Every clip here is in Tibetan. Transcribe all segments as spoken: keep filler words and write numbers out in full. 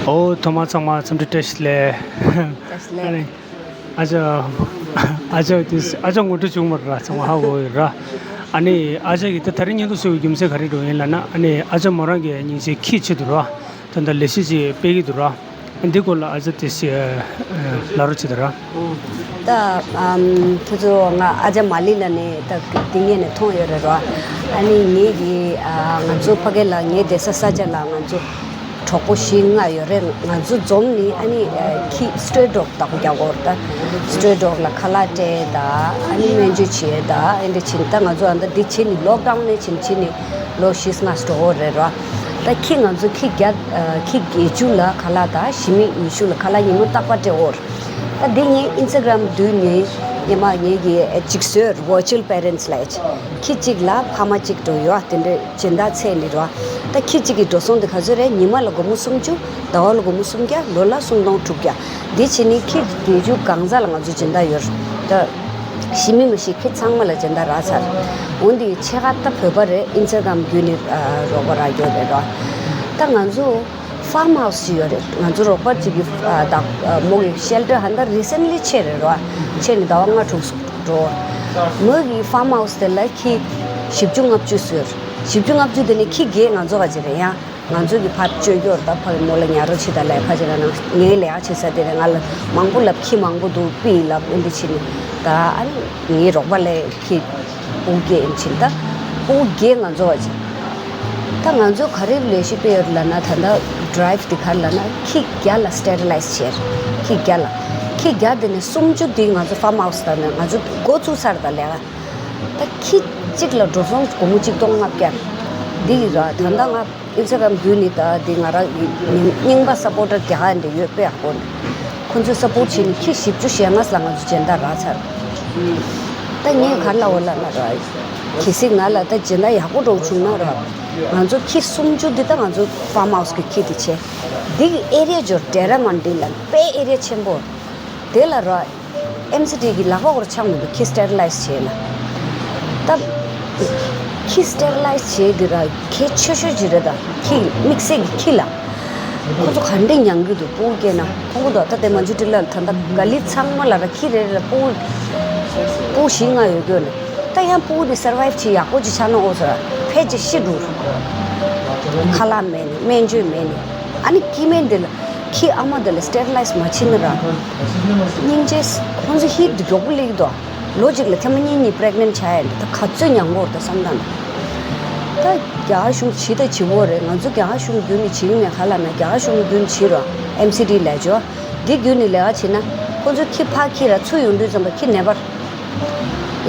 ཨོ། ཐོག་མར་ཚང་མ་འཚམས་འདྲི་བཀྲ་ཤིས་བདེ་ལེགས། བཀྲ་ཤིས་བདེ་ལེགས། ཨ་ནི་ཨ་ཅག་ཨ་ཅག་དེ་ཨ་ཅག་ངོ་སྤྲོད་བྱུང་མ་རེད་ར། ཚང་མ་ཧ་གོ་ཡོད་ར། ཨ་ནི་ཨ་ཅག་གིས་ད་ད་རིང་བརྙན་ཐུང་བཟོ་བའི་རྒྱུ་མཚན་ག་རེ་འགྲོ་ཡིན་ལབ་ན། ཨ་ནི་ཨ་ཅག་མོ་རང་གིས་སྙིང་རྗེ་ཁྱི་བྱེད་འདུག་ར། ད་ལྟ་ལས་གཞི་ཅིག་སྤེལ་གྱི་འདུག་ར། འདི་སྐོར་ལ་ཨ་ཅག་དེ་ཞིག་ལབ་རོགས་བྱེད་དང་ར། ད་ཨམ་ཁྱེད་ཚོ་ང་ཨ་ཅག་མ་ལི་ལ་ནས་ད་འདི་ངས་ནས་མཐོང་ཡོད་རེད་ར། ཨ་ནི་ངེད་ཀྱི་ཨ་ང་ཚོ་ཕ་གི་ལ་ངའི་བསྡད་ས་ས་ཆ་ལ་ང་ཚོ་གྲོགས་པོ་བཞི་ལྔ་ཡོད་རེད། ང་ཚོ་འཛོམས་ནི་ཨ་ནི་ཁྱི་སི་ཊེ་རེ་ཌོག་བདག་པོ་རྒྱག་གི་ཡོད་རེད། ད་སི་ཊེ་རེ་ཌོག་ལ་ཁ་ལག་སྤྲད་ད་ཨ་ནི་སྨན་བཅོས་བྱས་ད་ཨེ་འདྲ་བྱས་ནི། ད་ང་ཚོ་ཨ་ད་འདི་བྱས་ནི་ལོག་ཌའོན་ནས་བྱས་ནི་བྱས་ནི་ལོ་བཞི་ལྔ་འགྲོ་གི་ཡོད་རེད་ར། ད་ཁྱི་ང་ཚོ་ཁྱི་བརྒྱ་ཨ་ཁྱི་བརྒྱད་ཅུ་ལ་ཁ་ལག་དང་ཞི་མི་ཉི་ཤུ་ལ་ཁ་ལག་ཉིན་མོ་རྟག་པར་སྤྲད་ཡོད་རེད། ད་འདི་ངས་ཨིན་སི་ཊ་གྷི་རམ་བརྒྱུད་ནས་ཉི་མ་ངེད་ཀྱི་ཅིག་བཟོས་ཝར་ཅུ་ཨལ་པེ་རེན་ཊི་ལབ་ཡ་ཅིག་ཁྱི་གཅིག་ལ་ཕ་མ་གཅིག་འགྲོ་ཡོད་དེ་འདྲའི་སྦྱིན་བདག་ཚད་ནི་རེད་བ། ད་ཁྱི་གཅིག་གི་འགྲོ་སོང་དེ་ག་ཚོད་རེད། ཉི་མ་ལ་སྒོར་མོ་སུམ་ཅུ། ཟླ་བ་ལ་སྒོར་མོ་སུམ་བརྒྱ། ལོ་ལ་སུམ་སྟོང་དྲུག་བརྒྱ། འདི་བྱས་ནི་ཁྱི་བརྒྱད་ཅུ་གང་ཟག་ལ་ང་ཚོ་སྦྱིན་བདག་ཡོད་རེད། ད་ཞི་མི་མི་ཤེས་ཁྱི་ཚང་མ་ལ་སྦྱིན་བདག་རག་ཚར། འོན་ཏེ་ཕྱེད་ཀ་ད་བོད་པ་རེད། ཨིན་སི་ཊ་གྷི་རམ་བརྒྱུད་ནས་ཨ་རོགས་པ་རག་ཡོད་རེད་ར། ད་ང་ཚོ་ཕཱརམ་ཧའུ་སི་ཅིག་ཡོད་རེད། ང་ཚོ་རོགས་པ་གཅིག་གི་ཨ་ད་ཨ་མོ་གི་ཤེལ་ཊར་ཧ་ད་རི་སེན་ལི་ཕྱེ་རེད་ར། ཕྱེ་ནས་ཟླ་བ་ལྔ་དྲུག་འགྲོ། མོ་གི་ཕཱརམ་ཧའུ་སི་དེ་ལ་ཁྱི་བཞི་བཅུ་ལྔ་བཅུ་ཙམ་ཡོད་རེད། བཞི་བཅུ་ལྔ་བཅུ་དེ་ནི་ཁྱི་བརྒྱད་ང་ཚོ་ག་ཅིག་རེད། ཡང་ང་ཚོ་གི་ཕར་བཅོས་སྐྱོར་ད་ཕ་གི་མོ་ལ་ཉལ་རོགས་བྱེད་ད་ལས་ཀ་བྱེད་ན་ནང་ངའི་ལས་ཀ་བྱེད་ས་དེ་ནས་ང་ལ་མང་པོ་ལབ། ཁྱི་མང་པོ་འདུག་པི་ལབ་ཨེ་འདྲ་བྱེད་ནི། ད་ཨ་ནི་ངའི་རོགས་པ་ལས་ཁྱི་སྤུ་གུ་བརྒྱད་ཨེ་འདྲ་བྱེད་ནི། ད་སྤུ་གུ་བརྒྱད་ང་ཚོ་བ་བྱེད། ད་ང་ཚོ་ག་རེ་ལས་གཞི་སྤེལ་ཡོད་ལབ་ན། ད་ལྟ་ཌི་རའིབ་དེ་ག་རེ་ལབ་ན་ཁྱི་བརྒྱ་ལ་སི་ཊེ་རི་ལའི་ཛི་བྱས། ཁྱི་བརྒྱ་ལ། ཁྱི་བརྒྱ་དེ་ནས་སུམ་ཅུ་དེ་ང་ཚོ་ཕཱརམ་ཧའུ་སི་ད་ནས་ང་ཚོ་འགོ་ཚུགས་ཚར། ད་ལས་ཀ་ད་ཁྱི་གཅིག་ལ་འགྲོ་སོང་སྒོར་མོ་གཅིག་སྟོང་ལྔ་བརྒྱ། འདི་ཡི་ར་ད་ལྟ་ང་ཨིན་སི་ཊ་གྷི་རམ་བརྒྱུད་ནས་ད་འདི་ང་རང་གི་རྙིང་པ་སཔོར་ཊར་རྒྱ་གར་འདི་ཡོད་པའི་ཧ་གོ་ནས་ཁོ་ཚོས་སཔོར་ཊི་བྱས་ནས་ཁྱི་བཞི་བཅུ་ཞེ་ལྔ་ལ་ང་ཚོ་སྦྱིན་བདག་རག་ཚར། ད་ངས་ག་རེ་ལབ་འོ་ལབ་ན་ར། གལ་སྲིད་ང་ལ་ད་སྦྱིན་བདག་ཡག་པོ་འགྲོ་བྱུང་ན་ར། ང་ཚོ་ཁྱི་སུམ་ཅུ་འདི་ད་ང་ཚོ་ཕཱརམ་ཧའུ་སི་གི་ཁྱི་འདི་བྱས། འདི་གི་ཨེ་རི་ཡ་འབྱོར་ཌེ་ར་མན་ཌི་ལ་དཔེ་ཨེ་རི་ཡ་ཆེན་པོ། དེ་ལ་ར་ཨེམ་སི་ཌི་གི་ལག་པ་སྐོར་ཆགས་མི་འདུག་ཁྱི་སི་ཊེ་རི་ལའི་ཛི་བྱས་ལ། ད་ཁྱི་སི་ཊེ་རི་ལའི་ཛི་བྱས་འདི་ར་གལ་ཆེ་ཤོས་ཅིག་རེད། ད་ཁྱི་དམིགས་བསལ་གྱི་ཁྱི་ལ། ཁོ་ཚོ་ག་འདྲས་མྱང་གི་འདུག་སྤུ་གུ་སྐྱེས་ན་མཐོང་གི་འདུག་ད་ལྟ་མན་ཇུ་ཊི་ལ་ད་ལྟ་ག་ལི་ཚང་མ་ལ་ར་ཁྱི་རེ་རེ་ལ་སྤུ་གུ་སྤུ་གུ་བཞི་ལྔ་ཡོད་རྒྱུ་ནི། ད་ཡང་སྤུ་གུ་དེ་སར་ཝའིབ་བྱེད་ཡག་པོ་ཅིག་ཆགས་ན་འོ་ཟེར་བ་ཕལ་ཆེར་ཤི་འགྲོ། ཁ་ལག་མེད་ནི། སྨན་བཅོས་མེད་ནི། ཨ་ནི་སྐྱེ་དམན་དེ་ལ་ཁྱི་ཨ་མ་དེ་ལ་སི་ཊེ་རི་ལའི་ཛི་མ་བྱེད་ན་ར། སྙིང་རྗེ། ཁོང་ཚོ་ཧིཊ་དེ་མགྱོགས་པོ་སླེབས་ཀྱི་འདུག་ལོ་གཅིག་ལ་ཐེངས་མ་གཉིས་གཉིས་པི་རེག་ནེན་ཊི་ཆགས་ཡ་འདི་ད་ག་ཚོད་མྱང་གི་ཡོད་རེད་ད་བསམ་སྟངས། ད་རྒྱ་གར་གཞུང་བྱེད་ད་བྱེད་དགོས་རེད། ང་ཚོ་རྒྱ་གར་གཞུང་བརྒྱུད་ནས་བྱེད་ཀྱི་མེད་ག་ལབ་ན། རྒྱ་གར་གཞུང་བརྒྱུད་ནས་བྱེད་རོགས། ཨེམ་སི་ཌི་ལས་འཇོག་འདི་བརྒྱུད་ནས་ལས་ཀ་བྱེད་ན་ཁོ་ཚོ་ཁྱི་ཕར་ཁྱི་ར་ཚུར་ཡོང་དུས་ཙམ་པ་ཁྱི་ནད་པར།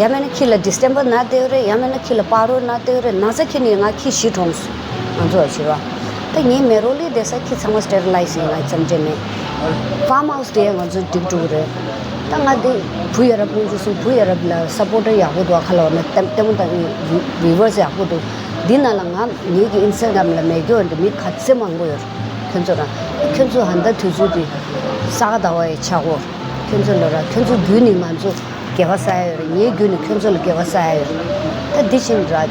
ཡང་མིན་ན་ཁྱི་ལ་ཌི་སི་ཊེམ་པར་ན་བསྡད་ཡོད་རེད། ཡང་མིན་ན་ཁྱི་ལ་པ་རོ་ན་བསྡད་ཡོད་རེད། ན་ཚ་ཁྱི་ནི་ང་ཁྱི་བཞི་གྲོངས་སོང་། ང་ཚོ་བྱེད་རོགས། ད་ངའི་མེ་རོ་ལི་བསྡད་ས་ཁྱི་ཚང་མ་སི་ཊེ་རི་ལའི་ཛི་ཡིན། ང་ཙམ་འདྲེ་མེད། ཕཱརམ་ཧའུ་སི་དེ་ང་ཚོ་འགྲིག་འགྲོ་གི་རེད། ད་ང་དེ་བུ་ཡ་རབས་དངོས་གཞི་སུ་བུ་ཡ་རབས་ལ་སཔོར་ཊར་ཡག་པོ་འདུག་ཁ་ལོ་ན་ལྟད་ལྟད་མོ་ལྟ་བི་ཝར་སི་ཡག་པོ་འདུག་འདི་ནང་ལ་ང་ངེད་ཀྱི་ཨིན་སི་ཊ་གྷི་རམ་ལ་མེད་རྒྱུ་འདི་མི་ག་ཚད་མང་པོ་ཡོད་རེད། ཁྱོད་ཚོ་རང་ཁྱོད་ཚོ་ཧ་ད་དུས་ཚོད་འདི་ས་ག་ཟླ་བ་ཡི་ཆག་གོ། ཁྱོད་ཚོ་ལ་ར་ཁྱོད་ཚོ་བརྒྱུད་ནས་ང་ཚོ་དགེ་བ་བསགས་ཡ་ཡོད་རེད། ངའི་བརྒྱུད་ནས་ཁྱོད་ཚོ་ལ་དགེ་བ་བསགས་ཡ་ཡོད་རེད། ད་འདི་བཞིན་ར་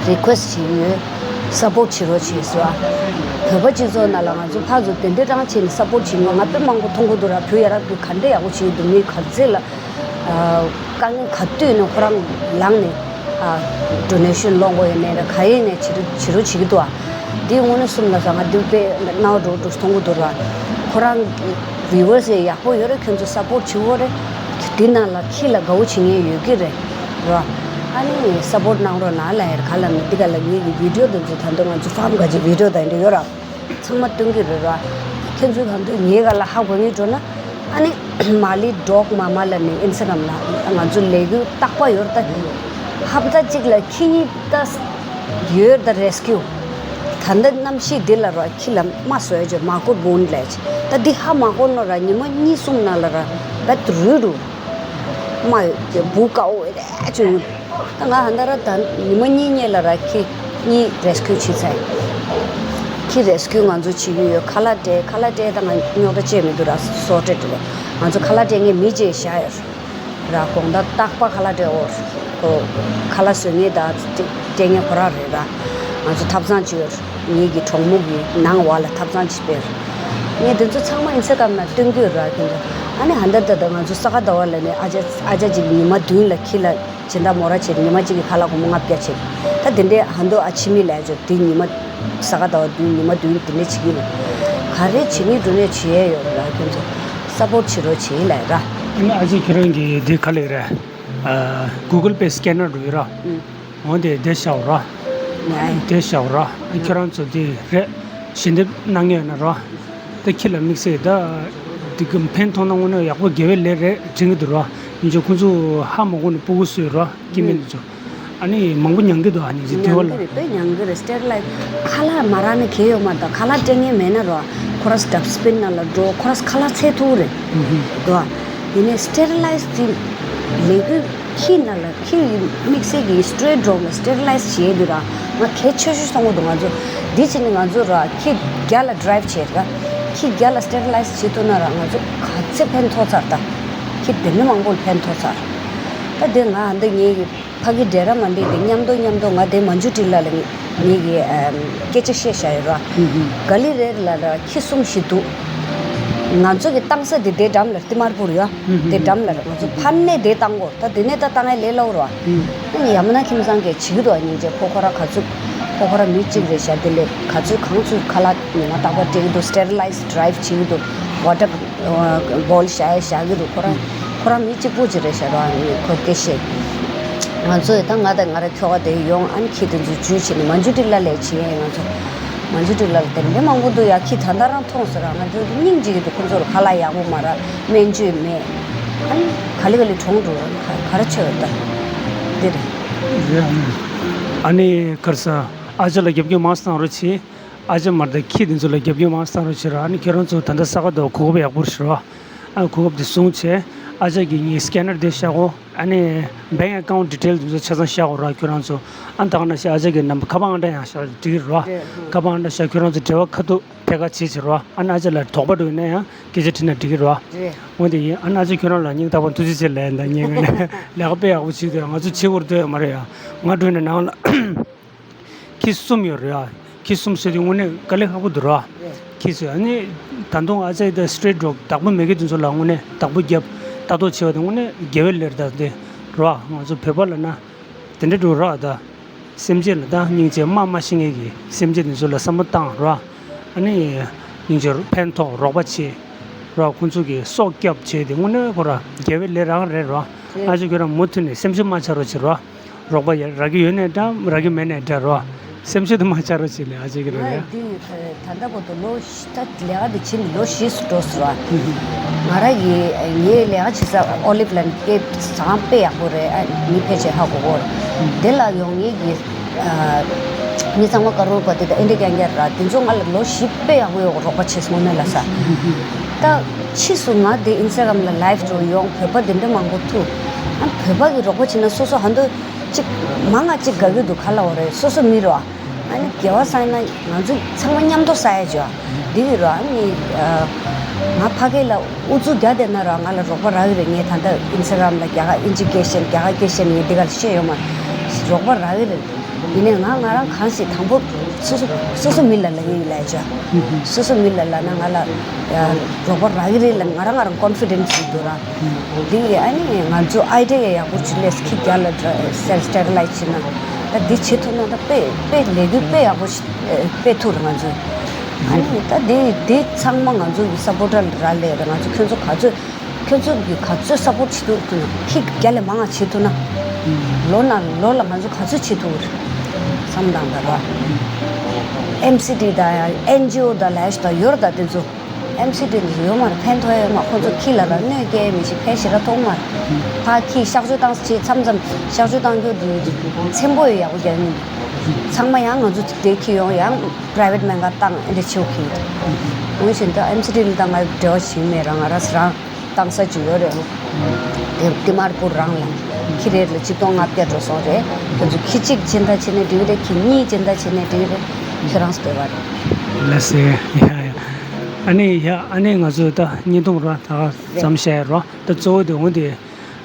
རི་ཀུ་ཨེ་སི་ཊི་བྱེད་ཀྱི་ཡོད། སཔོར་ཊི་བྱེད་རོགས་བྱེད་ཟེར་བ། བོད་པ་སྤྱི་ཚོགས་ནང་ལ་ང་ཚོ་ཕར་ཚུར་དེ་འདྲའི་རང་བྱས་ནས་སཔོར་ཊི་བྱེད་མཁན་ང་དཔེ་མང་པོ་མཐོང་གི་འདུག་ར། བུ་ཡ་རབས་ཀྱི་ག་འདྲ་ཡག་པོ་བྱེད་ཀྱི་འདུག་མི་ག་ཚད་ལ་དཀའ་ངལ་ག་དུས་ནས་ཁོ་རང་ལངས་ནས་ཌོ་ནེ་ཤན་སློང་དགོས་ཡིན་ནའི་ར་ག་ཡིན་ནའི་བྱེད་རོགས་བྱེད་རོགས་བྱེད་ཀྱི་འདུག་ཨ། འདི་དངོས་གནས་གསུམ་ལ་ཟ་ང་འདི་དཔེ་རྣ་བ་འགྲོ་འགྲོ་མཐོང་གི་འདུག་ར། ཁོ་རང་བི་ཝར་སི་ཡག་པོ་ཡོད་རེད། ཁྱོད་ཚོ་སཔོར་ཊི་བྱེད་དགོས་རེད། འདི་ནང་ལ་ཁྱི་ལ་དགའ་བོ་བྱེད་མཁན་ཡོད་ཀྱི་རེད་ར། ཨ་ནི་སཔོར་ཊི་གནང་རོགས་གནང་ལབ་ཡ་རེད། ག་ལབ་ན་འདི་ག་ལ་ངེད་ཀྱི་བི་ཌི་ཡོ་འདི་ཚོ་ད་དུང་ང་ཚོ་ཕཱརམ་ག་ཅིག་བི་ཌི་ཡོ་དང་འདྲ་ཡོད་ར། ཚང་མ་སྟོན་གྱི་རེད་ར། ཁྱེད་ཚོས་གང་འདོད་ངའི་སྒང་ལ་ཧ་གོ་མཁན་འགྲོ་ན། ཨ་ནི་མ་ལི་ཌོག་མ་མ་ལ་ནི་ཨིན་སི་ཊ་གྷི་རམ་ལ་ང་ཚོ་ལས་འགུལ་རྟག་པར་ཡོད་རེད་ད། ཧབ་ཏ་གཅིག་ལ་ཁྱི་གཉིས་ད་ཡོད་རེད་ད་རེ་སི་ཀིའུ། ད་ལྟ་གནམ་གཤིས་འདི་ལ་ར་ཁྱི་ལ་རྨ་བཟོ་ཡ་ཅིག་མ་ཀོ་བུན་ལས་ཅིག་ད་འདི་ཧ་མ་གོ་ནོ་ར་ཉི་མ་གཉིས་གསུམ་ནང་ལ་ར་བད་རུལ་རུལ། རྨ་ཡོད་ཀྱི་བུ་དཀར་པོ་རེ་ཅིག་ཡོད། ད་ང་ཧ་ད་ར་ད་ཉི་མ་གཉིས་སྔོན་ལ་ར་ཁྱི་གཉིས་རེ་སི་ཀིའུ་བྱས་ཚར་ཡིན། ཁྱི་རེ་སི་ཀིའུ་ང་ཚོ་བྱེད་ཀྱི་ཡོད། ཁ་ལག་སྤྲད། ཁ་ལག་སྤྲད་ད་ང་རྙོག་དྲ་བཅས་མི་འདུག་ར། སོ་སྤྲད་སྤྲད་རེད། ང་ཚོ་ཁ་ལག་སྤྲད་མཁན་མི་བཅས་བཞག་ཡོད་ར། དགོང་དག་རྟག་པར་ཁ་ལག་སྤྲད་འོ། ཁོ་ཁ་ལག་བཟོ་མཁན་དང་སྤྲད་མཁན་ཁོ་རང་རེད་ར། ང་ཚོ་ཐབ་ཚང་གཅིག་ཡོད། ངེད་ཀྱི་གྲོགས་མོ་གི་ནང་བ་ལ་ཐབ་ཚང་གཅིག་སྤེལ། ངས་འདི་ཚོ་ཚང་མ་ཨིན་སི་ཊ་གྷ་རམ་ནང་སྟོན་གྱི་ཡོད་ར། ཁྱོད་ཚོ་ཨ་ནི་ཧ་འདའ་ད་ད་ང་ཚོ་ས་ག་ཟླ་བ་ལ་ནི་ཨ་ཅག་ཨ་ཅག་ཅིག་ཉི་མ་བདུན་ལ་ཁྱི་ལ་སྦྱིན་བདག་མོ་ར་བྱས་ནས་ཉི་མ་གཅིག་གི་ཁ་ལག་སྒོར་མོ་ལྔ་བརྒྱ་བྱས། ད་དེ་འདྲའི་ཧ་འདོ་ཨ་ཕྱི་མི་ལ་ཡ་ཅོ་དེ་ཉི་མ་ས་ག་ཟླ་བ་བདུན་ཉི་མ་བདུན་དེ་འདྲ་བྱེད་ཀྱི་ཡོད། ག་རེ་བྱེད་ནི་འགྲོ་ནས་བྱེད་ཡས་ཡོད་ར། ཁྱོད་ཚོ་སཔོར་བྱེད་རོགས་བྱེད་ལ་ཡ་ར། ཨ་ནི་ཨ་ཅག་ཁྱེད་རང་གི་དེ་ག་ལེགས་རེད། ཨ་གུ་གལ་པེ་སི་ཀེ་ནར་འགྲོ་ཡོད་ར། ཨུ། འོ་དེ་དེ་བཞག་ར། ཡ་ཡ། དེ་བཞག་ར། ཁྱེད་རང་ཚོ་དེ་རེད། ཞལ་འདེབས་གནང་ངེས་ཡོད་ན་ར། ད་ཁྱི་ལ་དམིགས་བསལ་ད་དེ་གི་ཕན་ཐོགས་ན་དངོས་གནས་ཡག་པོ་དགེ་བའི་ལས་རེད་དྲན་གྱི་འདུག་ར། ཡིན་ཆོག་ཁོང་ཚོ་ཧ་མ་གོ་ནས་སྤུ་གུ་གསོས་ར། སྐྱེ་དམན་དེ་ཚོ་ཨ་ནི་མང་པོ་མྱང་གི་འདུག་ཨ་ནི་ཅི་དེ་བ་ལ། མྱང་གི་རེད། སི་ཊེ་རི་ལའི་ཛི་ཁ་ལག་མ་རག་ན་གལ་ཡོད་མ་རེད། ད་ཁ་ལག་སྤྲད་མཁན་མེད་ན་ར་ཁོ་ར་ཌ་སི་པིན་ནང་ལ་འགྲོ། ཁོ་ར་ཁ་ལག་འཚོལ་ཐུབ་རེད་འདུག་ཡིན་ནའི་སི་ཊེ་རི་ལའི་ཛི་དེ་ལས་འགུལ་ཁྱི་ནང་ལ་ཁྱི་དམིགས་བསལ་གྱི་སི་ཊེ་རི་ཌོག་ལ་སི་ཊེ་རི་ལའི་ཛི་བྱས་འདུག་ར། ང་གལ་ཆེ་ཤོས་མཐོང་གི་འདུག་ང་ཚོ་འདི་བྱས་ནས་ང་ཚོ་ར་ཁྱི་རྒྱ་ལ་ཌི་རའི་ཝི་བྱས་ར། ཁྱི་རྒྱ་ལ་སི་ཊེ་རི་ལའི་ཛི་བྱེད་ཐུབ་ན་ར་ང་ཚོ་ག་ཚད་ཕན་ཐོགས་ཚར། ད་ཁྱི་དེ་འདྲ་མང་པོ་ལ་ཕན་ཐོགས་ཚར། ད་དེ་ང་འདི་ངེད་ཀྱི་ཕ་གི་འདྲེ་ར་མ་འདྲེ་དེ་མཉམ་དུ་མཉམ་དུ་ང་དེ་མན་ཇུ་ཊི་ལ་ལ་ངེད་ཀྱི་སྐད་ཆ་བཤད་བཞག་ཡོད་ར། ག་ལི་རེད་ལ་ལ་ཁྱི་གསུམ་ཞིག་འདུག་ང་ཚོ་གི་བཏང་ས་དེ་དེ་འགྲམ་ལ་ཏི་མར་པུར་ཡོད། དེ་འགྲམ་ལ་ར། ང་ཚོ་ཕར་ནས་དེ་བཏང་གོ། ད་དེ་ནས་ད་བཏང་ཡ་ལས་སླ་བོ་ར། ཡ་མ་ན་ཁྱིམ་ཚང་གི་བྱེད་ཀྱི་འདུག་ཨ་སྙིང་རྗེ། ཁོ་ཁོ་ར་ག་ཚོད་ཁོ་ཁོ་ར་མི་གཅིག་རེད་བཞག་དེ་ལས་ག་ཚོད་གང་ཚོད་ཁ་ལག་ཉི་མ་རྟག་པར་སྤྲད་ཀྱི་འདུག་སི་ཊེ་རི་ལའི་ཛི་ཌི་རའི་ཝི་བྱེད་ཀྱི་འདུག་ཝ་ཊར་བོལ་བཞག་ཡ་བཞག་གི་འདུག་ཁོ་རང་ཁོ་རང་མི་གཅིག་པུ་ཅིག་རེད་བཞག་ར། ཁོ་སྐད་བཤད། ང་ཚོས་ད་ང་དང་ང་ར་ཁྱོ་ག་དེ་ཡོང་ཨ་ནི་ཁྱི་དེ་ཚོ་འཇུས་བྱས་ནས་མན་ཇུ་ཊི་ལ་ལ་བྱེད་ཡ། ང་ཚོ་མན་ཇུ་ཊི་ལ་ལ་དེ་འདྲ་མང་པོ་འདུག་ཡ། ཁྱི་ད་ལྟ་རང་མཐོང་སོང་ར། ང་ཚོ་སྙིང་རྗེ་གི་འདུག་ཁོ་ཚོར་ཁ་ལག་ཡག་པོ་མ་རག་སྨན་བཅོས་མེད། ཨ་ནི་ག་ལེ་ག་ལེ་གྲོངས་འགྲོ་ར། ག་ག་རེ་བྱས་ཡོད་ད། འདི་རེད། རེད་ཨ་ནི། ཨ་ནི་ག་རེ་ཟ། ཨ་ཅག་ལ་རྒྱབ་སྐྱོར་མང་ཙམ་གནང་རོགས་བྱེད། ཨ་ཅག་མ་རེད་ད། ཁྱི་དེ་ཚོ་ལ་རྒྱབ་སྐྱོར་མང་ཙམ་གནང་རོགས་བྱེད་ར། ཨ་ནི་ཁྱེད་རང་ཚོ་ད་ལྟ་ས་ག་ཟླ་བ་གོ་སྐབས་ཡག་པོ་རེད་ར། ཨ་གོ་སྐབས་དེ་བཟུང་བྱས་ཨ་ཅག་གི་ངའི་སི་ཀེ་ནར་དེ་བཞག་གོ། ཨ་ནི་བེང་ཨེ་ཀའུན་ཊི་ཌི་ཊེལ་དེ་ཚོ་ཆ་ཚང་བཞག་གོ་ར་ཁྱོད་རང་ཚོ། ཨ་ནི་ད་ག་ནང་བཞིན་ཨ་ཅག་གི་ནམ་བར་ཁ་པར་ཨང་གྲངས་ཡང་བཞག་འགྲིག་གི་རེད་ར། རེད། ཁ་པར་ཨང་གྲངས་བཞག་ཁྱོད་རང་ཚོ་འབྲེལ་བ་ཁ་ཐུག་ཕེབས་ཁ་བྱེད་བྱེད་ར། ཨ་ནི་ཨ་ཅག་ལ་དོགས་པ་འདྲ་ཡོད་ན་ཡང་སྐད་ཆ་དྲིས་ན་འགྲིག་གི་ར། རེད། འོན་ཏེ་ཡིན། ཨ་ནི་ཨ་ཅག་ཁྱོད་རང་ལ་སྙིང་ཐག་པ་ཐུགས་རྗེ་ཆེ་ལབ་ཡིན། ད་ངས་ང་ནས་ལས་ཀ་དཔེ་ཡག་པོ་བྱེད་འདུག་ང་ཚོ་བྱེད་དགོས་འདོད་ཡོད་མ་རེད་ཡ། ང་འགྲོ་ནས་ནང་ལ་ཁྱི་གསུམ་ཡོད་རེད་ཡ། ཁྱི་གསུམ་ཟེར་དུས་དངོས་གནས་དཀའ་ལས་ཁག་པོ་འདུག་ར། རེད། ཁྱི་ཟེར་ཨ་ནི་ད་དུང་ཨ་ཅག་ད་སི་ཊེ་རི་ཌོག་བདག་པོ་མེད་མཁན་དེ་ཚོ་ལ་དངོས་གནས་བདག་པོ་རྒྱབ་ལྟ་རྟོག་བྱེད་པ་དེ་དངོས་གནས་དགེ་བའི་ལས་རེད་ད་དེ་ར། ང་ཚོ་བོད་པ་ལབ་ན་དེ་འདྲ་འདྲ་ར་ད། སེམས་ཅན་ལ་ད་སྙིང་རྗེ་དམའ་དམའ་ཤེས་མཁན་གྱི་སེམས་ཅན་དེ་ཚོ་ལ་བསམ་བློ་བཏང་ར། ཨ་ནི་སྙིང་རྗེ་ཕན་ཐོགས་རོགས་པ་བྱེད་ར། ཁོང་ཚོ་གི་སྲོག་སྐྱབས་བྱེད་དེ་དངོས་གནས་ཁོ་ར་དགེ་བའི་ལས་རང་རེད་ར། རེད། ཨ་ཅག་ཁྱོད་རང་མུ་མཐུད་ནས་སེམས་ཤུགས་མ་ཆག་རོགས་བྱེད་ར། རོགས་པ་ཡ་རག་གི་ཡོད་ནའི་འདྲ་རག་གི་མེད་ནའི་འདྲ་ར། སེམས་ཤུགས་དེ་མ་ཆག་རོགས་བྱེད་ལེ་ཨ་ཅག་གི་ར་ཡ། ང་འདི་ད་ལྟ་བར་དུ་ལོ་ད་ལས་ཀ་འདི་བྱེད་ནས་ལོ་བཞི་སུ་འགྲོ་སོང་ར། ང་རང་གི་ངའི་ལས་ཀ་བྱེད་ས་ཨོ་ལིབ་ལན་དཔེ་ཟངས་དཔེ་ཡག་པོ་རེད། ཨ་མི་ཕལ་ཆེར་ཧ་གོ་གོ་རེད། དེ་ལ་ཡོང་ངེས་ཀྱི་ཨ་མི་ཚང་མ་ཀ་རོར་པ་ཏི་དང་ཨེ་འདྲ་རྐྱང་རྐྱང་ར། དེ་ཚོ་ང་ལ་ལོ་བཞི་དཔེ་ཡག་པོ་ཡོད་རོགས་པ་བྱེད་སོང་ནས་ལ་ས། ད་ཕྱིས་སུ་ང་དེ་ཨིན་སི་ཊ་གྷ་རམ་ལ་ལའིབ་འགྲོ་ཡོང་བོད་པ་དེ་འདྲ་མང་པོ་ཐུག་ཨ་བོད་པ་གི་རོགས་པ་བྱེད་ན་སོ་སོ་ཧ་འདོད་ཅིག་མང་ང་ཅིག་དགའ་གི་འདུག་ག་ལ་འོ་རེད། སོ་སོ་མི་རོ། ཨ་ནི་དགེ་བ་བསགས་ན་ང་ཚོ་ཚང་མ་མཉམ་དུ་བསགས་ཡ་བྱོས། འདི་གི་རོ་ཨ་ནི་ང་ཕ་གི་ལ་ཨུ་ཚུགས་རྒྱག་བསྡད་ན་རོ་ང་ལ་རོགས་པ་རག་གི་རེད། ངས་ད་ལྟ་ཨིན་སི་ཊ་གྷ་རམ་ལ་རྒྱ་གར་ཨིན་ཇི་སྐད་བཤད་རྒྱ་གར་སྐད་བཤད་ངས་འདི་ག་ལ་བཤད་ཡོད་མ་རེད། རོགས་པ་རག་གི་རེད། ཡིན་ནའི་ང་ང་རང་གང་ཞིག་དང་པོ་སོ་སོ་སོ་སོ་མི་ལ་ལབ་ཀྱི་ཡིན་ལབ་བྱོས། སོ་སོ་མི་ལ་ལབ་ན་ང་ལ་རོགས་པ་རག་གི་རེད་ལབ་ང་རང་ང་རང་ཀོན་ཕི་ཌེན་སི་ཞིག་འདུག་ར། འདི་ཡིས་ཨ་ནི་ང་ཚོ་ཨའི་ཌི་ཡ་ཡག་པོ་ཅིག་སླེབས། ཁྱི་རྒྱ་ལ་སི་ཊེ་རི་ལའིཛ་བྱེད་ན་ད་འདི་བྱེད་ཐུབ་ན་ད་དཔེ་དཔེ་ལས་འགུལ་དཔེ་ཡག་པོ་ཞིག་སྤེལ་ཐུབ་རེད་ང་ཚོས། ཨ་ནི་ད་འདི་འདི་ཚང་མ་ང་ཚོ་གི་སཔོར་ཊར་ར་ལས་རེད། ང་ཚོ་ཁྱོད་ཚོ་ག་ཚོད་ཁྱོད་ཚོ་གི་ག་ཚོད་སཔོར་ཊི་བྱེད་ཐུབ་ཐུབ་ན་ཁྱི་རྒྱ་ལས་མང་ང་བྱེད་ཐུབ་ན། ལོ་ན་ལོ་ལ་ང་ཚོ་ག་ཚོད་བྱེད་ཐུབ་རེད་བསམ་དང་ད་ར། ཨེམ་སི་ཌི་དང་ཨེན་ཇི་ཨོ་དང་ལས་ཞིག་དང་ཡོད་རེད་ད་དེ་ཚོ། ཨེམ་སི་ཌི་ནས་ཡོད་མ་རེད། ཕན་ཐོགས་ཡོད་མ། ཁོང་ཚོ་ཁྱི་ལ་ར་གནོད་སྐྱེལ་མི་ཤེས། ཕན་ཞེ་དྲག་ཐོགས་མ་རེད། ཕ་ཁྱི་གཤག་བཅོས་བཏང་ས་བྱས་མཚམས་མཚམས་གཤག་བཅོས་བཏང་རྒྱུ་དུས་ཚན་པོ་ཡོད་ཡག་པོ་རྒྱག་ནི། ཚང་མ་ཡང་ང་ཚོ་དེ་ཁྱི་ཡོང་ཡང་པ་རའི་ཝེ་ཊི་སྨན་ཁང་བཏང་ཨེ་འདྲ་བྱེད་ཁྱི། འོན་ཞིང་ད་ཨེམ་སི་ཌི་ལ་ད་ང་འབྲེལ་བ་བྱེད་མེད་ར། ང་ར་རང་བཏང་ས་ཅིག་ཡོད་རེད། དེ་ཏི་མར་པུར་རང་ལ་ཁྱི་རེ་ལ་ཆིག་སྟོང་ལྔ་བརྒྱ་འགྲོ་སོང་རེད། ཁྱོད་ཚོ་ཁྱི་གཅིག་སྦྱིན་བདག་བྱས་ནས་འགྲིག་རེད། ཁྱི་གཉིས་སྦྱིན་བདག་བྱས་ནས་འགྲིག་རེད། ཁྱོད་རང་ཚོ་བདེ་བ་རེད། ལགས་སེ། ཡ་ཡ། ཨ་ནི་ཡ་ཨ་ནི་ང་ཚོ་ད་བརྙན་ཐུང་ར་ད་ག་ཙམ་བཤད་ཡ་རོ། ད་གཙོ་བོ་དེ་འོན་ཏེ་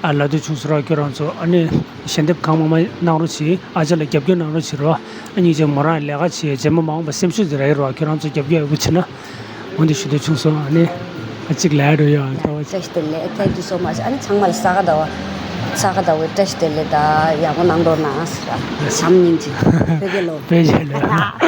ཨ་ལ་དུས་བྱུང་སོང་ར། ཁྱོད་རང་ཚོ་ཨ་ནི་ཞལ་འདེབས་གང་མང་མང་གནང་རོགས་བྱེད། ཨ་ཅག་ལ་རྒྱབ་སྐྱོར་གནང་རོགས་བྱེད་རོ། ཨ་ནི་ཅག་མོ་རང་ལས་ཀ་བྱེད་རྗེས་མ་མ་འོངས་པ་སེམས་ཤུགས་དེ་རག་གི་རོ། ཁྱོད་རང་ཚོ་རྒྱབ་སྐྱོར་ཡག་པོ་བྱེད་ན། འོན་ཏེ་ཞུ་འདོད་བྱུང་སོང་། ཨ་ནི་ཨ་གཅིག་ལས་འགྲོ་ཡོད། ཨ་ལྟ་བ། བཀྲ་ཤིས་བདེ་ལེགས། Thank you so much. ཨ་ནི་ཚང་མ་ལ་ས་ག་ཟླ་བ་ས་ག་ཟླ་བའི་བཀྲ་ཤིས་བདེ་ལེགས་དང་ཡག་པོ་གནང་རོགས་གནང་ཟེར། བྱམས་སྙིང་རྗེ། བོད་རྒྱལ་ལོ། བོད་རྒྱལ་ལོ།